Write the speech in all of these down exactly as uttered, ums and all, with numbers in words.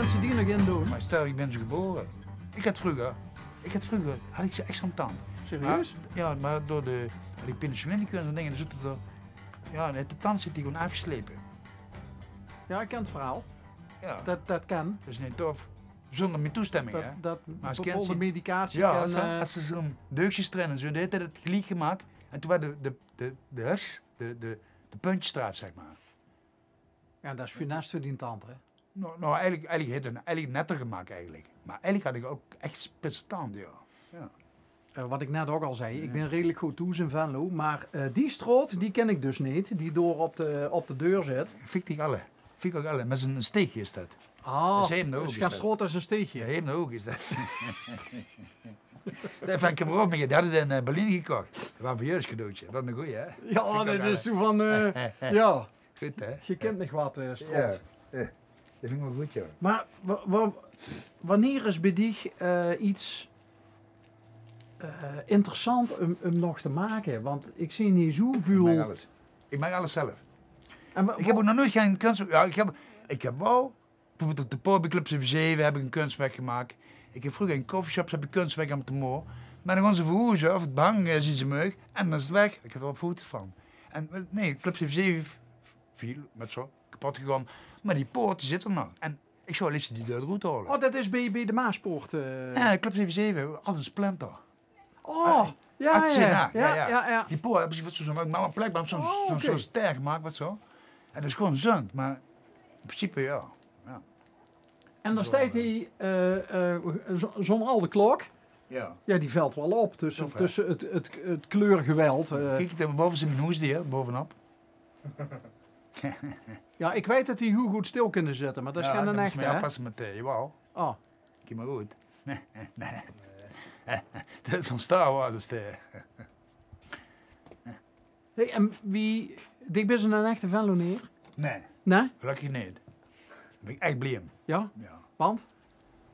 Ze die nog in doen? Maar stel, ik ben zo geboren. Ik had vroeger, ik had vroeger, had ik ze echt zo'n tand. Serieus? Maar, ja, maar door de, die penicilline en zo'n dingen, dan zit het er, ja, de tand zit die gewoon afgeslepen. Ja, ik ken het verhaal. Ja. Dat, dat kan. Dat is niet tof. Zonder mijn toestemming, hè? Dat, maar als bepaalde medicatie ja, kan, als ze, eh, als ze zo'n deugdjes trainen, zo, die heeft het gelijk gemaakt. En toen waren de, de, de, de, hers- de, de, de puntjes eraf, zeg maar. Ja, dat is funest voor die tand, hè? Nou, nou, eigenlijk, eigenlijk heeft het eigenlijk netter gemaakt, eigenlijk. Maar eigenlijk had ik ook echt spitse tanden, ja. Ja. Eh, wat ik net ook al zei, ik ben redelijk goed thuis in Venlo, maar, eh, die straat, die ken ik dus niet, die door op de, op de deur zit. Vind ik alle. Vind ik ook alle. Met zijn steegje is dat. Ah, dat is hem nou ook, is dat. Straat is een steegje. Ja, hem nou ook is dat. Dat van Kamerad, die had het in, eh, Berlijn gekocht. Dat was een verjaardagscadeautje. Dat is een goeie, hè? Ja, dat is toen van, eh, ja. Goed, hè? Je kent nog wat, eh, straat. Ja, ja. Dat vind ik wel goed, ja. Maar wa- wa- wanneer is bij dich, eh, iets, eh, interessant om, om nog te maken? Want ik zie niet zoveel. Ik maak alles. Ik maak alles zelf. En wa- Ik heb wa- ook nog nooit geen kunst. Ja, ik heb, ik heb wel. Bijvoorbeeld op de podium bij Club zeven zeven heb ik een kunstwerk gemaakt. Ik heb vroeger in coffeeshops heb ik kunstwerk aan moeten maken. Maar dan gaan ze verhuizen of het behang is iets mee. En dan is het weg. Ik heb er wel foto's van. En, eh, nee, Club zeven zeven viel met zo kapot gegaan. Maar die poort die zit er nog. En ik zou liefst die deur eruit halen. Oh, dat is bij, bij de Maaspoort, eh. Ja, Club zeven zeven, altijd een splinter. Oh, ja, ja, ja, ja. Die poort hebben ze wat zo'n, maar een plek, maar zo'n, zo'n, zo'n ster gemaakt, wat zo. En dat is gewoon zund, maar in principe, ja. Ja. En dan staat die, eh, eh, zo- zo'n oude klok. Ja. Ja, die valt wel op tussen, tussen het, het, het kleurgeweld, eh. Kijk, ik heb boven zijn hoesdier, bovenop. Ja, ik weet dat die heel goed stil kunnen zitten, maar dat is geen echte, hè? Pas met, eh, jawel. Oh. Kiek maar goed. Nee, nee. Dat is van Star Wars, is de. Hey, en wie, dich bent een echte Venlonaer? Nee. Nee? Gelukkig niet. Daar ben ik echt blij om. Ja? Ja. Want?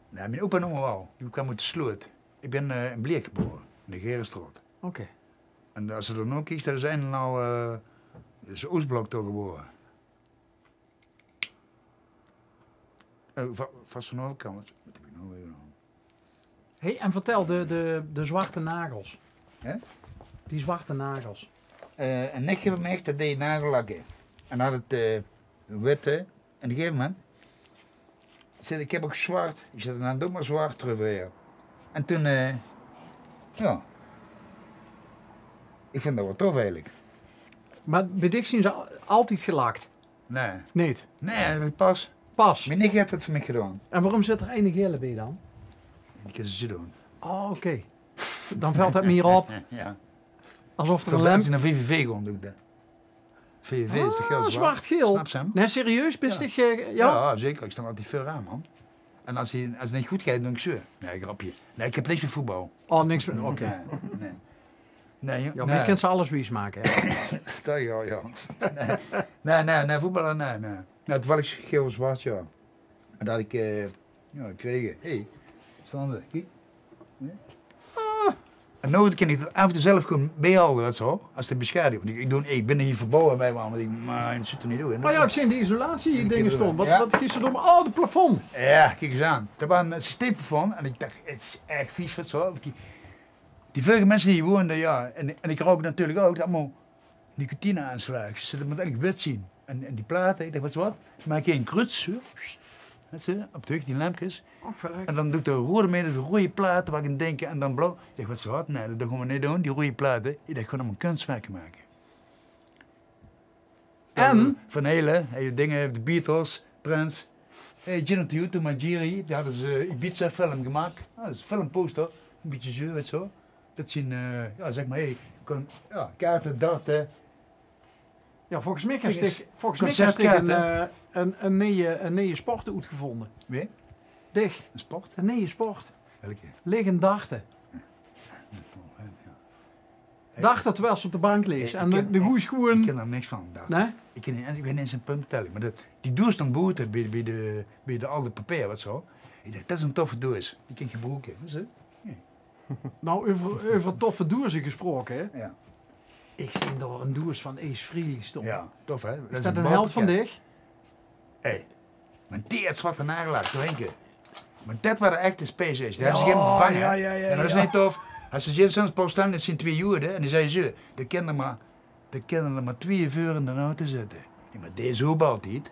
Nee, mijn opa en oma wel. Die kwamen uit de Sloot. Ik ben, eh, in Bleek geboren, in de Gerenstraat. Oké. En als ze er nog kiest, dan zijn er nou, eh, is Oostblok toch geboren. Eh, va- vastenoverkant, wat heb ik nou weer aan? Hey, en vertel, de, de, de zwarte nagels. Hè? Die zwarte nagels. Eh, een nichtje van mij, dat deed nagellakken. En had het, eh, witte. En op een gegeven moment zei ik: "Ik heb ook zwart." Ik zei: "Dan doe maar zwart terug weer." En toen, eh, ja. Ik vind dat wel tof eigenlijk. Maar bij dich zijn ze al- altijd gelakt? Nee. Niet? Nee, dat heb ik pas. Pas? Mijn nicht heeft het voor mij gedaan. En waarom zit er een gele bij dan? Die kan ze doen. Oh, oké. Dan valt het meer op. Ja. Alsof er een lem- Als je naar V V V komt, doe ik dat. V V V is de geel zwart. Zwart-geel. Snap je hem? Nee, serieus? Bist dich, eh, ja? Ja, zeker. Ik sta altijd vooraan, man. En als hij, als het niet goed gaat, dan denk ik zo. Nee, grapje. Nee, ik heb niks met voetbal. Oh, niks met, oké. Nee, nee. Nee, joh, ja, maar je kunt ze alles wijs maken, hè? Dat, ja, ja. Nee, nee, nee, nee, voetballer, nee, nee. Nou, toevallig geel-zwart, ja. En dat ik, eh, ja, gekregen. Hé, hey, staan ze, kijk. Nee? Ah. En nou kan ik dat af en toe zelf gewoon bijhouden, dat zo. Als de beschadiging. Want ik, ik, doe, ik ben hier verbouwen bij, want ik, maar het zit er niet door. Oh ja, ik zie die isolatie-dingen staan. Wat, wat is er dan? Oh, het plafond. Ja, kijk eens aan. Dat was een systeemplafond. En ik dacht, het is echt vies, wat zo. Die, die vorige mensen die hier woonden, ja, en, en ik rook natuurlijk ook, allemaal nicotine-aanslagen. Dus dat moet eigenlijk wit zien. En, en die platen, ik dacht, wat is wat? Maak je een kruts, hè? Weet je, op de hoek, die lampjes. Oh, verrek. En dan doe ik de rode mee, de rode platen, waar ik aan denk, en dan blauw. Ik dacht, wat is wat? Nee, dat gaan we niet doen, die rode platen. Ik dacht, gewoon om een kunstwerk te maken. En? Van Helen, hele dingen, de Beatles, Prince. Hey, Gino Tutu, Majiri, die hadden ze Ibiza-film gemaakt. Ah, dat is een filmposter. Een beetje zo, weet je wel. Dat zien, eh, ja, zeg maar, hey, kon, ja, kaarten, darten. Ja, volgens mij heb ik, volgens mij heb ik een, eh, een, een nieuwe, een nieuwe sport uitgevonden. Wie? Dich. Een sport? Een nieuwe sport. Welke? Liggen darten. Ja, dat is wel vet, ja. Dacht dat terwijl ze op de bank lees. En de, de hoes gewoon. Ik ken er niks van. Daar. Nee? Ik ken niet, ik weet niet eens een puntentelling. Maar dat, die doos stond boete bij, bij de, bij de oude papier, wat zo. Ik dacht, dat is een toffe doos. Die kan ik gebruiken. Zo. Ja. Nou, over, over toffe dozen gesproken, hè? Ja. Ik zie daar een doos van Ace Frehley staan. Ja, tof, hè? Is dat een held van dich? Hey. Want die haet zwarte nagellack, zoe ein kier. Want det waas de echte Space Ace. Dao höbbe ze gein vervanger. Jao, jao, jao. En det is neet tof. Es ze Gene Simmons, Paul Stanley, det zien twieë Joeëde. En die zagte: "Zuus, det kinne mer, det kinne mer twieë veur in de auto zitte." Jao, mer dees hoop altied.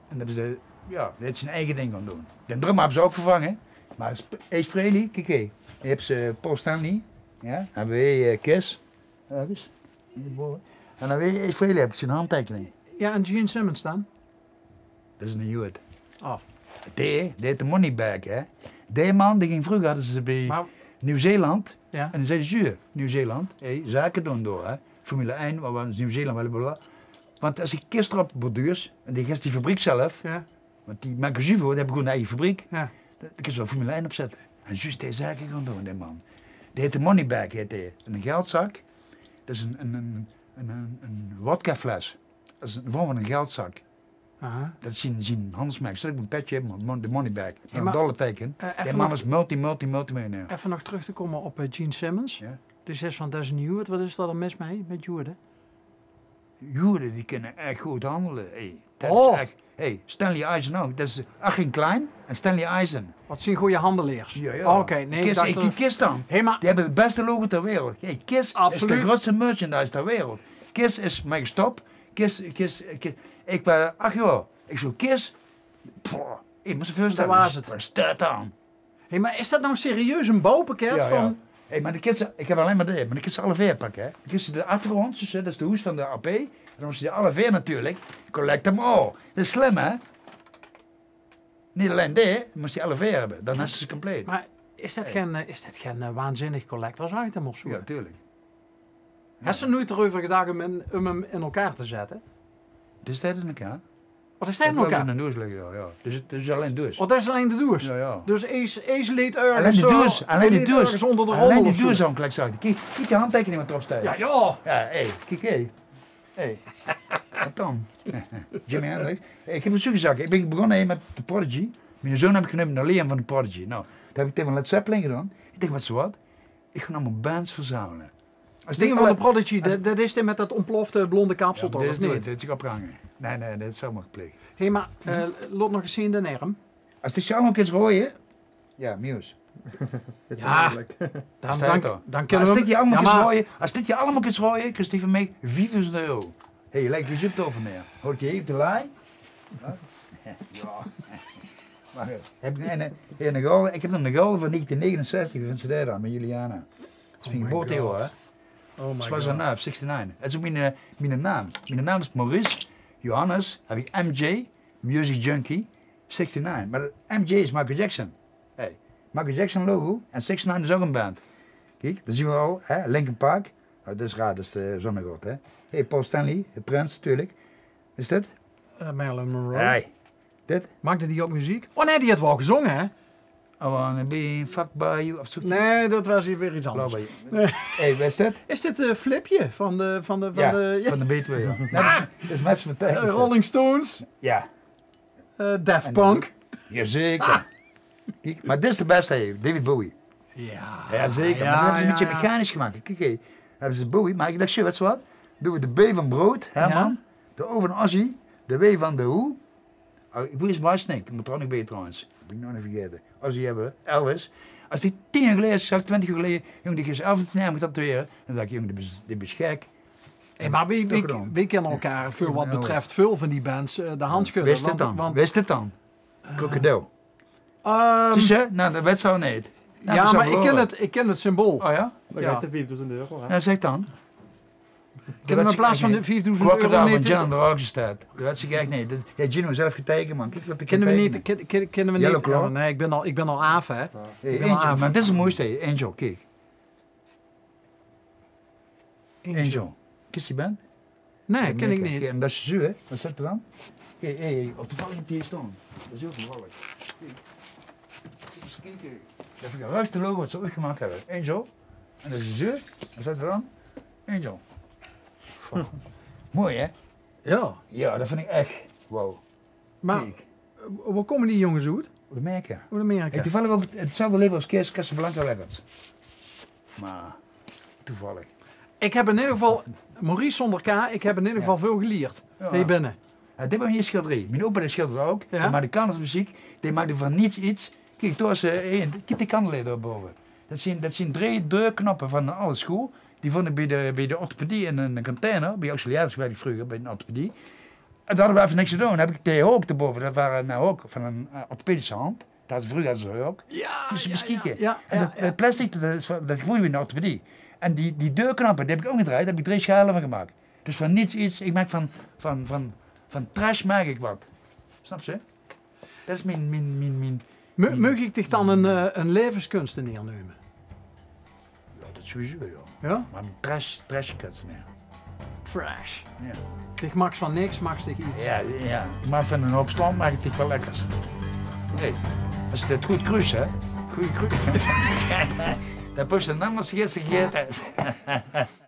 En det is de, jao, dae is zien eige ding gaon doon. Den drummer höbbe ze ouch vervange. Mer Ace Frehley, kiek, hie höbbe ze Paul Stanley. Jao, en weer, eh, Kiss. Örges. En den weer Ace Frehley, höb ich zien handteikening. Jao, en Gene Simmons dan? Det is eine Jood. Oh. Dae, dae haet de money back, hè. Dae man, dae ging vreuger, hadde ze bie Nieuw-Zeeland. Jao. En dan zag ze: "Zuus, Nieuw-Zeeland, hè, zake doon dao, hè. Formule ein, wat waas Nieuw-Zeeland, blablabla. Want es ich Kiss d'rop borduur, en die geit die fabriek zelf, jao, want die make zuver, die höbbe gewoeën ein eige fabriek. Jao. Dan kins se waal Formule ein opzitte." En zuus dae zake gaon doon, dae man. Dae haet de money back, haet dae. En eine geldzak, det is ein, ein, ein, ein, ein wodkafles. Det is ein vorm van ein geldzak. Aha. Det is zien, zien handelsmerk. Zèt ich op ein petje, mon-, de money back. Jao, mer ein dollarteike. Eh, effe nog, dae man is multi, multi, multimiljonair. Effe nog trök te kómme op, eh, Gene Simmons. Jao. Dus is van, det is eine Jood. Wat is dao dan mis mei, mit Joeëde? Joeëde, die kinne ech good handele. Hey, det is ech, hey, Stanley Eisen ouch. Det is Achim Klein en Stanley Eisen. Wat zien gooj handelaars? Jao, jao. Oh, oké, nae, ich dach, hey, kiek Kiss dan. Hey, mer die höbbe 't bèste logo ter wereld. Hey, Kiss is de groeatste merchandise ter wereld. Kiss is mei gestop. Kiss, Kiss, Kiss. Ich waas ach jaor. Ich zoog Kiss. Poeh, ich mós dich veurstelle. Det waas 't. Wat is det dan? Hé, mer is det noe serieus ein bouwpakket van... Hé, mer dan kins se, ich höb allein mer de, mer dan kins se alle veer pakke, hè. Dan kins se de achtergrónd, dus, hè, det is de hoes van de A P. En dan mós se die alle veer natuurlik. Collect 'em all. Det is slim, hè? Neet allein dae, mós se die alle veer höbbe. Dan höbs se ze compleet. Mer is det gein, eh, is det gein, eh, waanzinnig collectors item of zoe? Jao, natuurlik. Höbs se noeit d'reuver gedach um 'm, um 'm in elkaar te zètte? Dus det in elkaar. Wat is det in elkaar? Det is ein doos, jao, jao. Dus 't is allein doos. Oh, det is allein de doos? Jao, jao. Dus Ace, Ace leet örges, allein de doos, eh, allein de doos, örges ónder de rommel of zoe. Allein de doos, zoe geliek zag. Kiek, kiek de handteikening wat d'rop steit. Jao, jao. Jao, hey, kiek, hey. Hey. Wat dan? Jimi Hendrix. Hey, ich höb 'm zoe gezag. Ich bön begós hie mit The Prodigy. Miene zoon höb ich genómme nao Liam van The Prodigy. Noe, det höb ich taenge Led Zeppelin gedaon. Ich dach, wèts se wat? Ich gaon allemaol bands verzamele. Dinger van The Prodigy, det, det is dae mit det óntplofte blonde kapsel, toch, of neet? Jao, det haet zich opgehange. Nae, nae, det is zomer gepleeg. Hé, mer, eh, laot nog ins zeen, de erm. Es ich ze allemaol kins roeaje, jao, Muse. Jao, dan, dan kinne v'r... Es ich die allemaol kins roeaje, es ich die allemaol kins roeaje, kriegs se van mich viefdoezend euro. Hé, lik die zoep d'reuver neer. Haolt die hie op de laai? Jao. Mer, eh, höb ich eine, eine gulde, ich höb nog eine gulde van negentien negenenzestig, wat vinjs se dao dan, mit Juliana? Det is mien geboortejaor, hè? Oh my god. Ze waas d'r nuuj, zestig-nege. Det is ouch mien, eh, mien naam. Mien naam is Maurice Johannes, höb ich M J, Music Junkie, zestig-nege. Mer det M J is Michael Jackson. Hey, Michael Jackson logo en zestig-nege is ouch ein band. Kiek, dao zeen v'r al, hè, Linkin Park. Oh, det is raar, det is de zonnegod, hè. Hey, Paul Stanley, de prins natuurlik. Is dit? Eh, Marilyn Monroe. Hey, dit? Maakde die ouch meziek? Oh nae, die haet waal gezónge, hè? I wanna be fucked by you, of zoe. Nae, det waas hie weer get angers. Love by you. Hey, wae is dit? Is dit, eh, Flipje van de, van de, van de, jao, van de B twee, jao. Nae, det is Master van Tijs. Eh, Rolling Stones. Jao. Eh, Daft Punk. Jazeker. Kiek, mer dit is de bèste, hè, David Bowie. Jao, jao, zeker. Mer det höbbe ze ein bietje mechanisch gemaak. Kiek, hè, höbbe ze Bowie, mer ich dach, sjoe, wèts se wat? Doon v'r de B van Brood, Herman. De O van Ozzy. De W van de Who. Oh, ich wis Whitesnake, mót d'r ouch nog bie trouwens. Bön ich nog neet vergaete. Ozzy höbbe v'r, Elvis. Es die tien jaor geleje, zag twintig jaor geleje, jóng, die geis Elvis neme tatoeëre, dan dach ich, jóng, die bis, die bis gek. Hé, mer wie, wie, wie kinne v'r elkaar veur wat betröf väöl van die bands, eh, de hand sjudde? Wis dit dan? Wis dit dan? Krokodil. Ehm, dus, hè? Noe, det wèts se ouch neet. Jao, mer ich kin 't, ich kin 't symbool. Oh jao? Dan geit de viefdoezend euro, hè? Jao, zèk dan. Kinne v'r in plaats van de viefdoezend euro neet... Crocodile van Gin on the Rocks is det. Det wèts se ech neet. Det haet Gino zelf geteikend, man. Kiek wat de... Kinne v'r neet, kin-, kin-, kinne v'r neet... Yellow Claw. Oh, nae, ich bön al, ich bön al aaf, hè. Hey, Angel, mer dit is 't sjoenste, Angel, kiek. Angel. Kins se die band? Nae, kin ich neet. Kiek, en det is zoe, hè. Wat zit d'r dan? Hé, hé, hé, op de valk die hie staon. Det is ouch toevallig. Kiek. Ins kieke. Det is 't ruigste logo wat ze oeats gemaak höbbe. Angel. En det is zoe. Wat zit d'r dan? Angel. Mooi, hè? Jao. Jao, det vinj ich ech. Wow. Mer, eh, wo kómme die jónges oet? Oet Amerika. Oet Amerika. Hey, toevallig ouch 't, 'tzelfde label es Kiss, Casablanca Records. Mer toevallig. Ich höb in eder geval, Maurice zónger K, ich höb in eder geval väöl gelierd hie binne. Jao, dit waor mien schilderie. Mien opa dae schilderde ouch. Jao. Dae maakde carnavalsmeziek. Dae maakde van niets iets. Kiek, dao is, eh, ein, kiek die kandelere dao bove. Det zeen, det zeen drie deurknoppe van ein aw schoel. Die vónj ich bie de, bie de orthopedie in ein container. Bie Auxiliaris werkde ich vreuger, bie ein orthopedie. En dao hadde v'r effe niks te doon. Höb ich dae haok dao bove, det waor ein haok van ein, eh, orthopedische hand. Det is vreuger zoe ouch. Jao, dus jao, jao, jao. En det, det plastic, det is van, det gebroek ich in de orthopedie. En die, die deurknoppe, die höb ich ómgedrejd, dao höb ich drie sjaole van gemaak. Dus van niets iets, ich maak van, van, van, van trash maak ich waat. Snaps se? Det is mien, mien, mien, mien, Mu-, mien Maag ich dich dan ein, eh, ein laeveskunstenaer neume? Jao, det sowieso, jao. Jao? Mer ein trash, trash kunstenaer. Trash. Jao. Dich maaks van niks, maaks dich iets. Jao, jao. Mer van ein houp sjtramp maak ich dich waat lekkers. Hey, es se det good kruus, hè? Gooj kruus. Dan proef se 't anders gister gegaete.